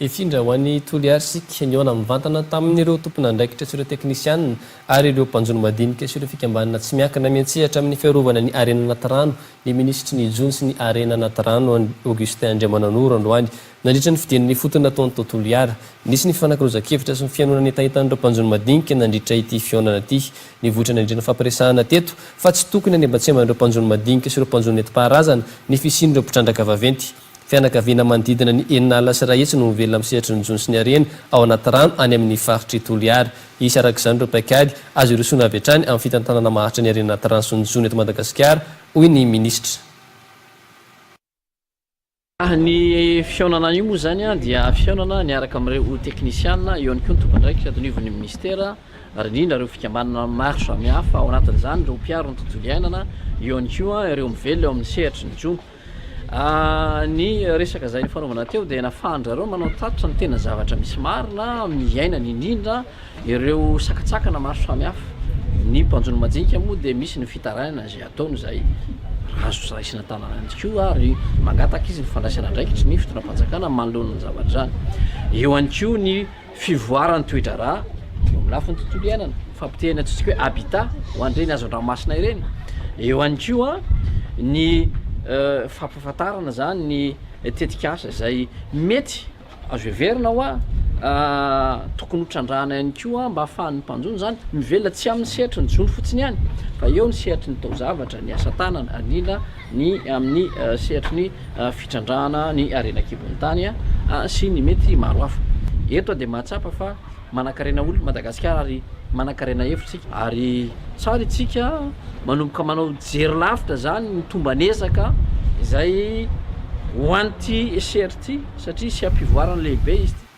Hifindra ho any Toliara isika. Nihaona mivantana tamin'ireo tompon'andraikitra sy ireo teknisianina ary ireo mpanjono madinika sy ireo fikambanana tsy miankina miantsehatra amin'ny fiarovana ny harena anaty rano ny minisitry ny jono sy ny harena anaty rano Augustin Andriamananoro androany nandritra ny fidinana ifotony nataony tao Toliara. Nisy ny fifanakalozan-kevitra sy ny fihainoana ny hetahetan'ireo mpanjono madinika nandritra ity fihaonana ity. Nivoitra nandritra ny fampiresahana teto fa tsy tokony hanembatsemban'ireo mpanjono madinika sy ireo mpanjono nentim-paharazana ny fisian'ireo mpitrandraka vaventy. Fianakaviana manodidina ny 160 no mivelona amin'ny sehatry ny jono sy ny harena ao anaty rano any amin'ny faritr'i Toliara. Hisy araka izany ireo paikady azo irosoana avy hatrany amin'ny fitantanana maharitra ny harena anaty rano sy ny jono eto Madagasikara, hoy ny minisitra. Ny fihaonana io moa izany dia fihaonana niaraka amin'ireo teknisiana, eo ihany koa ny tompon'andraikitra eto anivon'ny minisitera ary indrindra ireo fikambanana maro samihafa, ao anatin'izany ireo mpiaro ny tontolo iainana, eo ihany koa ireo mivelona eo amin'ny sehatry ny jono. Ny resaka izay nifanaovana teo dia nafahan-dry zareo manao tatitra ny tena zavatra misy marina amin'ny iainany indrindra ireo sakantsakana maro samihafa. Ny mpanjono majinika moa dia misy ny fitarainana izay ataony izay azo raisina an-tanana ihany koa ary mangataka izy ny fandraisana andraikitry ny fitondram-panjakana manoloana ny zavatra izany. Eo ihany koa ny fivoaran'ny toe-draharaha eo amin'ny lafiny tontolo iainana, fampitehana antsointsika hoe habitat ho an'ireny hazan-dranomasina ireny. Eo ihany koa ny fampahafantarana izany ny tetikasa izay mety azo heverina hoa tokony ho trandrahana ihany koa mba ahafahan'ny mpanjono izany mivelona tsy amin'ny sehatry ny jono fotsiny ihany fa eo ny sehatry ny taozavatra, ny asa tanana ary indrindra ny amin'ny sehatry ny fitrandrahana ny harena an-kibon'ny tany sy ny mety maro hafa. Eto aho dia mahatsapa fa manankarena olona Madagasikara ary manankarena hevitra isika ary tsara isika manomboka manao jery lavitra izany ny tomban'ezaka izay ho an'ity sehatra ity satria seha-pivoarana lehibe izy ity.